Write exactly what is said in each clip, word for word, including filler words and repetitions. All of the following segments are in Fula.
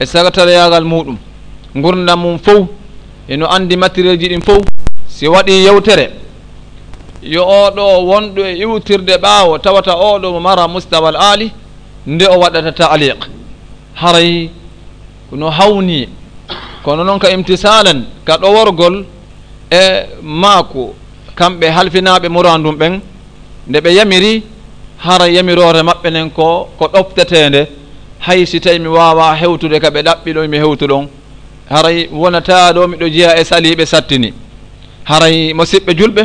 e sagatareyaagal muuɗum, ngurndan mum fow, hino anndi matireeji ɗin fow. Si waɗii yewtere, yo oo ɗoo wonɗo e iwtirde ɓaawo, tawata oo ɗoo mo mara mustawal aali, nde o waɗata taaliq, haray no hawnii, kono noon ka imtisaalan, ka ɗoworgol e maaku, kamɓe halfinaaɓe muraandum ɓen, nde ɓe yamiri, hara yamiroore maɓɓe nden ko, ko ɗofteteende, hay si tawi mi waawaa hewtude ka ɓe ɗaɓɓi ɗon mi hewtu ɗon, haray wonataa ɗoo miɗo jeyaa e saliiɓe sattini. Haray, musiɓɓe julɓe,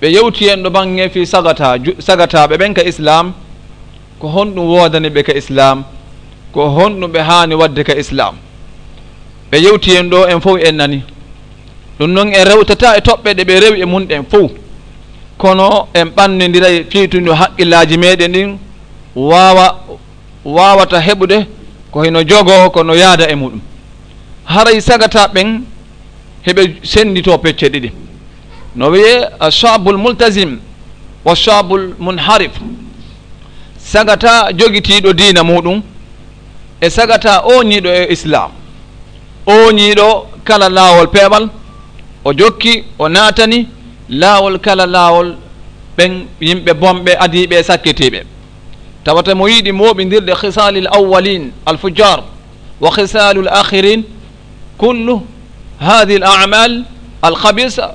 ɓe yewti en ɗo baŋŋe fii sagata, ju-, sagataaɓe ɓen ka Islaam, ko honɗum woodani ɓe ka Islaam, ko honɗum ɓe haani waɗde ka Islaam. Ɓe yewti en ɗo, en fow en nani. Ɗum noon, en rewtataa e toɓɓe ɗe ɓe rewi e mum ɗen fow, kono en ɓannindiray fii tun no haqqillaaji meeɗen ɗin waawa, waawata heɓude ko hino jogoo, ko no yaada e muɗum. Haray sagataaɓe ɓen heɓe sennditoo pecce ɗiɗi. No wi'ee, ashabul multazim wa shabul munharif. Sagata jogitiiɗo diina muɗum, e sagata ooñiiɗo e Islaam. Ooñiiɗo kala laawol peewal, o jokki, o naatani laawol kala laawol ɓen yimɓe bonɓe, adiiɓe e sakkitiiɓe. Tawata mo yiɗi mooɓindirde khisalil awwalin al fujjar wa khisalul akhirin, kullu hadhihi al a'mal al khabisa,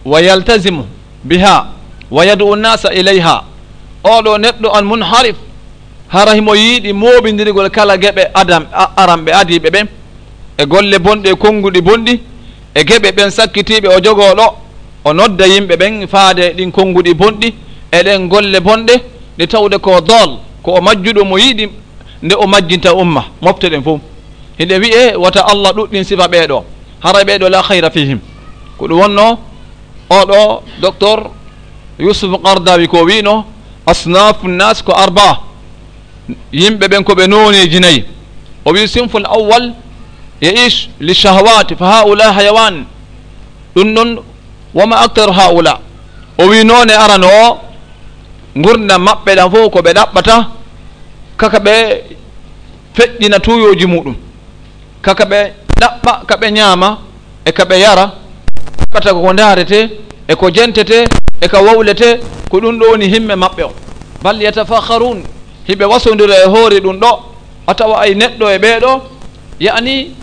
wa yaltazimu biha, wa yad'u an-nasa ilayha. Oɗo neɗɗo al munharif, hara himo yiɗi mooɓindirgol kala geɓe adam-, a-, aranɓe adiiɓe ɓen, e golle bonɗe e konnguɗi bonɗi, e geɓe ɓen sakkitiiɓe o jogoo ɗo, o nodda yimɓe ɓen faade ɗin konnguɗi bonɗi, e ɗen golle bonɗe, ɗe tawde ko dol, ko o majjuɗo mo yiɗi nde o majjinta umma, mofte ɗen fof. Hiɗe wi'e wata Allah ɗuɗɗin sifa ɓee ɗoo, haray ɓee ɗoo la khayra fihim. Ko ɗum wonnoo oɗo docteur Yusuf Qardawi ko wi'no, asnafu nas ko arba, yimɓe ɓen ko ɓe nooneeji nayi. O wi'i, sinful awwal yaish li shahawat, fa haula hayawan. Ɗum ɗon, wama aktaru haula. O wi'i, noone arano o, ngurndan maɓɓe ɗan fof ko ɓe ɗaɓɓata, kaka ɓe feƴƴina tuuyooji muɗum, kaka ɓe ɗaɓɓa, ka ɓe ñaama, e ka ɓe yara, ɗaɓɓata ko ko ndaaretee, e ko jentetee, e ka wowletee, ko ɗum ɗo woni himme maɓɓe on. Bal yatafakharun, hiɓe wasondira e hoore ɗum ɗo, a tawa ay neɗɗo e ɓee ɗo, ya'ni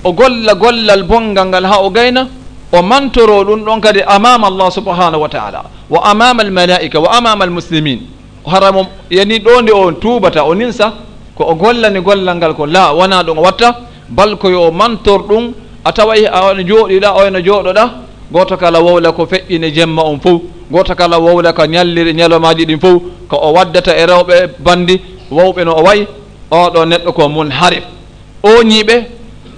o golla gollal bonngal ngal haa o gayna, o mantoroo ɗum ɗon kadi amama Allah subhanahu wa ta'ala, wa amama al malaika, wa amama al muslimin. Hara mo, yani ɗo nde o tuubata, o ninsa, ko o gollani gollal ngal ko laa, wanaa ɗum o watta, bal ko yo o mantor ɗum, a taway a wano jooɗiɗa, o wano jooɗoɗa, gooto kala wowla ko feƴƴine jemma on fof, gooto kala wowla ka ñalliri ñalomaaji ɗin fof, ko o waddata e rewɓe banndi, wowɓe no o wayi, oɗo neɗɗo ko munharif. Ooñiiɓe,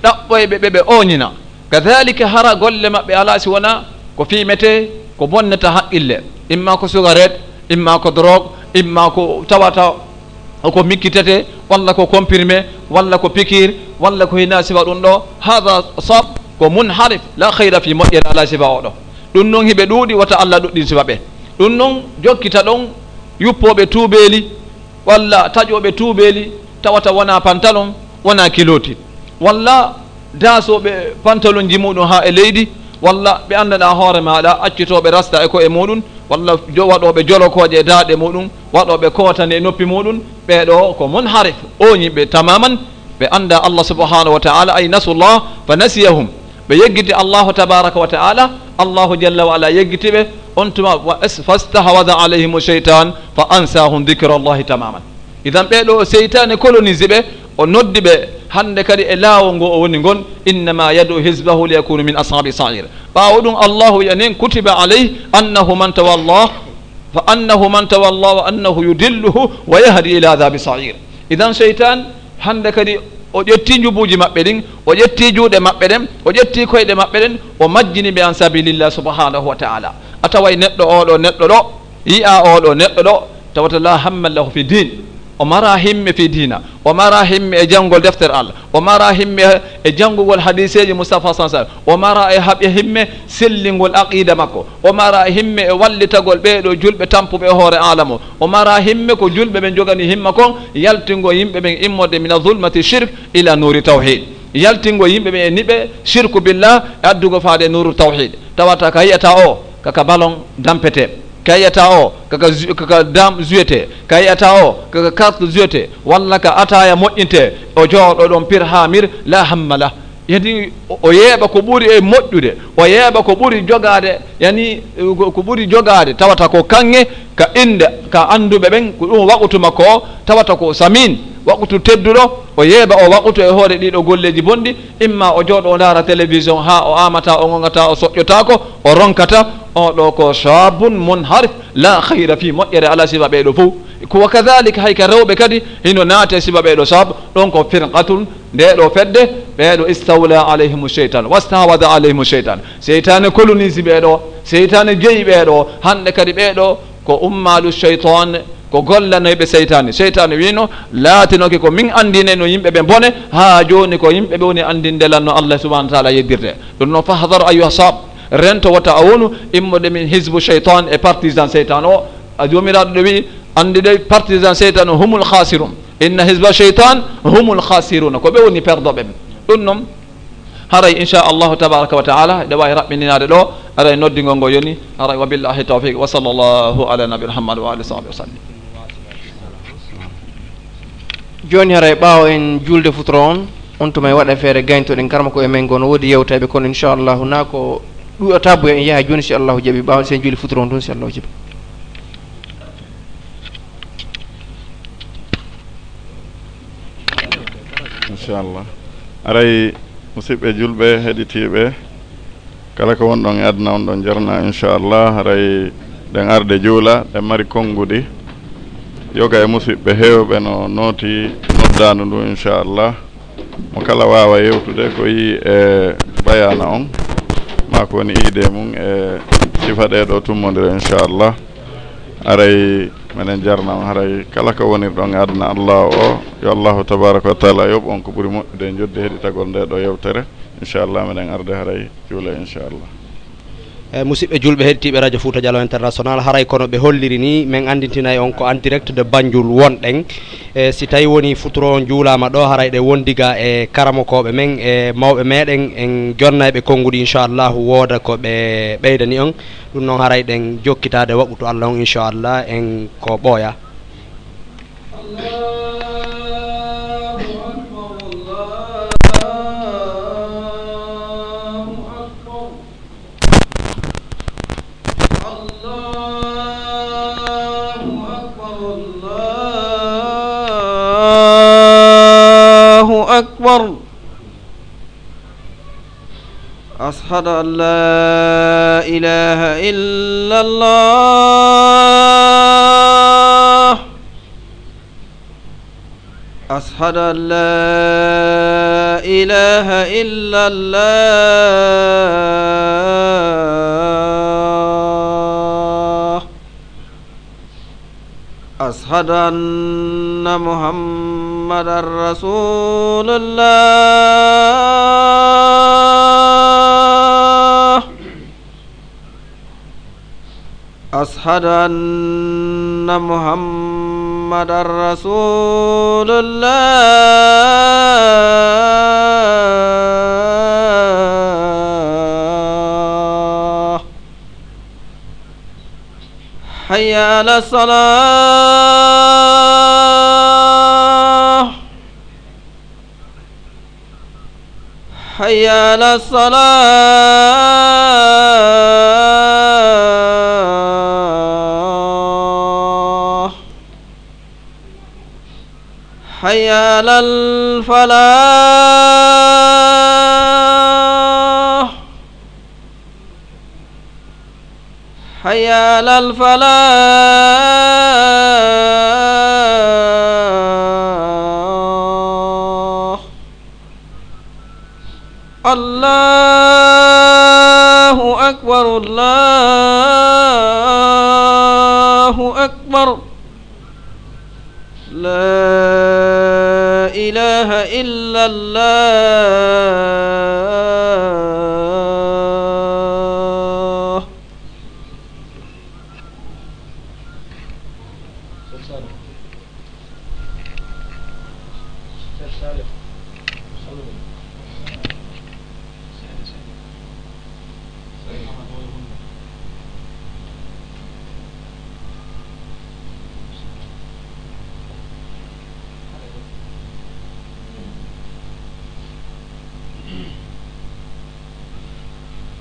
ɗaɓɓoyɓe ɓe ɓe ooñina. Kadhalika hara golle maɓɓe alaa si wonaa ko fiimetee, ko bonnata haqqille. Imma ko sugaret, imma ko drogue, imma ko tawata ko mikkitete, walla ko comprimé, walla ko pikiir, walla ko hinaa sifa ɗum ɗo. Hada sab ko munharif, la khayra fi moƴƴere alaa sifa oɗo. Ɗum noon hiɓe ɗuuɗi, wota Allah ɗuɗɗin sifa ɓe. Ɗum noon jokkita ɗon yuppooɓe tuubeeli, walla taƴooɓe tuubeeli, tawata wonaa pantalon, wonaa kilooti, walla daasooɓe pantalonji muɗum haa e leydi, walla ɓe anndanaa hoore maaɗa, accitooɓe rasta e ko'e muɗum, walla jo-, waɗooɓe jolokooje e daaɗe muɗum, waɗooɓe kootane e noppi muɗum, ɓee ɗoo ko munharif, ooñiiɓe tamaman, ɓe anndaa Allah subhanahu wa ta'ala, ay nasullah fa nasiyahum. Ɓe yeggiti Allahu tabaraka wa ta'ala, Allahu jalla wa ala yeggiti ɓe, on tuma wa as-, fastahwadha alayhimu shaytan fa ansahum dhikrallahi tamaman. Idan ɓee ɗoo seytaane colonise ɓe, o noddi ɓe hannde kadi e laawol ngo o woni ngon, innama yad'u hizbahu liyakunu min ashabi sa'ir. Ɓaawo ɗum Allahu wi'a nen, kutiba alayhi annahu man tawallah, fa annahu man tawallah wa annahu yudilluhu wa yahdi ila adhabi sa'ir. Idan seytan hannde kadi o ƴetti njubuuji maɓɓe ɗin, o ƴetti juuɗe maɓɓe ɗen, o ƴetti koyɗe maɓɓe ɗen, o majjini ɓe an sabilillah subhanahu wa ta'ala. A taway neɗɗo oɗo, neɗɗo ɗo, yi'a oɗo neɗɗo ɗo, tawata la hamma lahu fi din. O mara himme fii diina, o mara himme e janngol deftere Allah, o mara himme e janngugol hadiiseeji Mustafa sallallahu alaihi wasallam, o mara e haɓ-, e himme sellingol aqida makko, o mara e himme e wallitagol ɓee ɗoo julɓe tampuɓe e hoore aalamu, o mara himme ko julɓe ɓen jogani himma kon, yaltingol yimɓe ɓen immorde mina zulmati shirk ila nuuri tawhid, yaltingol yimɓe ɓen e niɓe shirku billah e addugol faade nuuru tawhid, tawata ka yi'ata o kaka ballon dampete. Ka yi'ata o kaka ju-, kaka dam jouete, ka yi'ata o kaka carte jouete, walla ka ataaya moƴƴinte, o jooɗo ɗon pir haa mir, la hamma lah. Yadi o, o yeeɓa ko ɓuri e moƴƴude, o yeeɓa ko ɓuri jogaade, yani, ko, ko ɓuri jogaade, tawata ko kaŋŋe ka innde, ka annduɓe ɓen, ko ɗum waqutu makko o, tawata ko samin, waqutu tedduɗo, o yeeɓa o waqutu e hoore ɗiɗo golleeji bonɗi, imma o jooɗo o ndaara télévision haa o aamata, o ŋoŋata, o soƴƴotaako, o ronkata, o ɗo ko shabun munharif, la khayra fi, moƴƴere alaa sifa ɓee ɗoo fow. Ko wa kadhalik hay ka rewɓe kadi hino naate sifa ɓee ɗoo, sabab ɗon ko firqatun, nde ɗoo fedde, ɓee ɗoo istawla alayhimu shaytan, wastahwada alayhimu shaytan. Seytaane kolonisi ɓee ɗoo, seytaane jeyi ɓee ɗoo, hannde kadi ɓee ɗoo ko ummalu shaytan, ko gollanoyɓe seytaane. Seytaane wiino, laatinoke ko min anndinayno yimɓe ɓe bone, haa jooni ko yimɓe ɓe woni anndinde lanno Allah subhanahu wa ta'ala yeddirde. Ɗum noon, fahdar ayyuha shab, rento wota a wonu immorde min hizbu shaytan e partisan seytaane o. A Joomiraaɗo ɗo wi'i, anndi de partisan seytaane humul khasirun. Inna hizba shaytan humul khasiruna. Ko ɓe woni perdoɓe ɓe. Ɗum noon, haray, insha Allahu tabaraka wa ta'ala, eɗen waawi raɓɓininaade ɗo, haray noddingol ngol yoni, haray, wa billahi tawfiq, wa sallallahu ala nabi Muhammad wa alihi wa sahbihi wa sallim. Jooni, haray, ɓaawo en juulde futuro on, on tuma e waɗa feere gayntoɗen karma ko e men goo, no woodi yewtayɓe, kono insha Allahu, naa ko ɗuɗata buya, en yaha jooni, si Allahu jaɓi, ɓaawo si en juuli futuro on tun, si Allahu jaɓi. Inchallah. Aray, musidɓe julɓe, heɗitiiɓe, kala ko wonɗon e aduna, on ɗon jarna, inchallah. Aray, ɗen arde juula, ɗen mari konnguɗi. Yoga e musidɓe heewɓe no nooti noddaandu ndu, inchallah. Mo kala waawa yewtude ko yii e bayaana on, maa ko woni idée mum e sifa ɗee ɗoo tummondire, inchallah. Aray, meɗen jarna on, haray kala ko wonirɗon e aduna Allah o, yo Allahu tabaraka wa taala yoɓ on ko ɓuri moƴƴude e jodde heɗitagol nde ɗo yewtere. Inchallah, meɗen arde haray juula, inchallah. E, musidɓe julɓe heɗitiiɓe Radio Fouta Diallo International, haray kono ɓe holliri ni, men anndintinay on ko en direct de Banjul wonɗen. E, si tawi woni futuro on juulaama ɗo, haray ɗe wondiga e karamokooɓe men, e mawɓe meɗen, en jonnayɓe konnguɗi, inchallahu, wooda ko ɓe ɓeydani on. Ɗum noon, haray ɗen jokkitaade waqutu Allah on, inchallah, en ko ɓooya. Allahu akbar, Allahu akbar. Allahu akbar, Allahu akbar. أشهد أن لا إله إلا الله. أشهد أن لا إله إلا الله. أشهد أن محمدا رسول الله. أشهد أن محمدا رسول الله. حي على الصلاة. حي على الصلاة. حي على الفلاح. حي على الفلاح. الله أكبر، الله أكبر. لا إله إلا الله.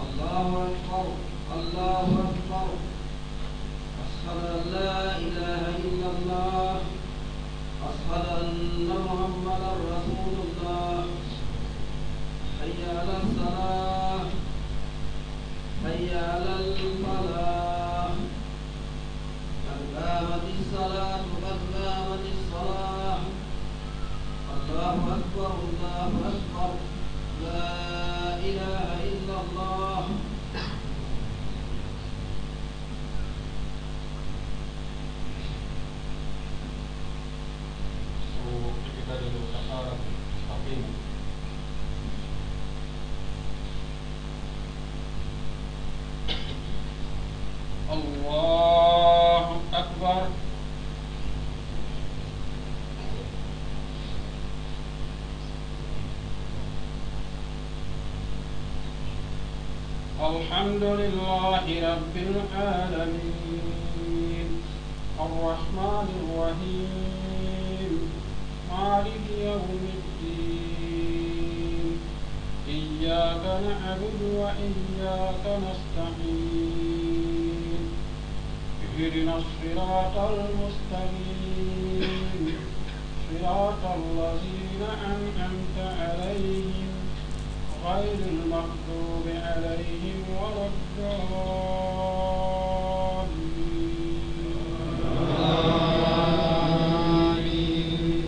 الله أكبر، الله أكبر. أشهد أن لا إله إلا الله. أشهد أن محمدا رسول الله. حي على الصلاة. حي على الفلاح. قد قامت الصلاة، قد قامت الصلاة. الله أكبر، الله أكبر. لا إله إلا الله. الله أكبر. الحمد لله رب العالمين. الرحمن الرحيم. مالك يوم الدين. إياك نعبد وإياك نستعين. اهدنا الصراط المستقيم. صراط الذين أنعمت عليهم غير المغضوب عليهم ولا الضالين. آمين.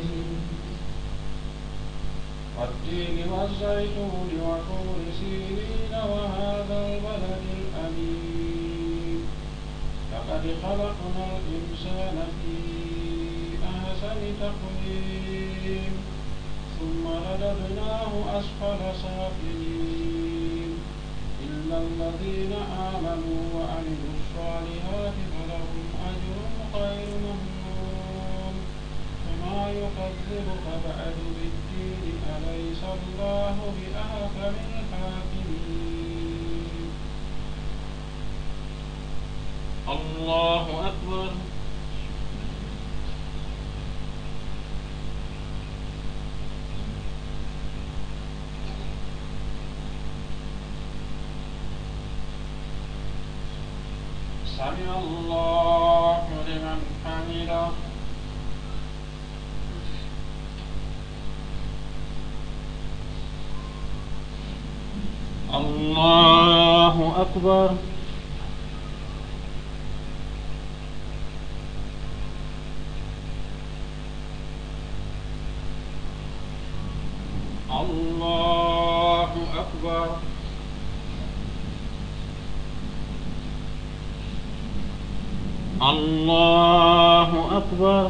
والتين والزيتون وطور سينين وهذا البلد الأمين. لقد خلقنا الإنسان في أحسن تقويم. ثم رددناه أسفل سافلين. إلا الذين آمنوا وعملوا الصالحات فلهم أجر غير ممنون. وما يكذبك بعد بالدين، أليس الله بأحكم الحاكمين. الله أكبر. سمع الله لمن حمده. الله أكبر. الله أكبر. الله أكبر.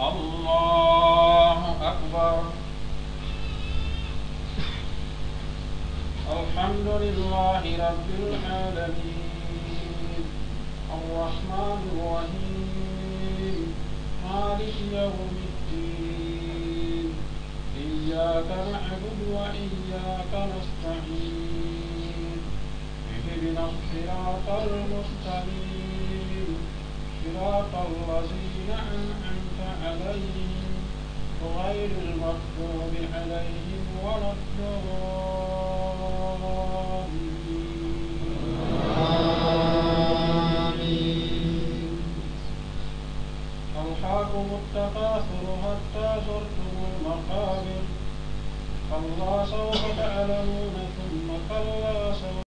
الله أكبر. الحمد لله رب العالمين. الرحمن الرحيم. مالك يوم الدين. إياك نعبد وإياك نستعين. اهدنا الصراط المستقيم. صراط الذين أنعمت عليهم غير المغضوب عليهم ولا الضالين. آمين. ألهاكم التكاثر حتى زرتم المقابر. كلا سوف تعلمون ثم كلا سوف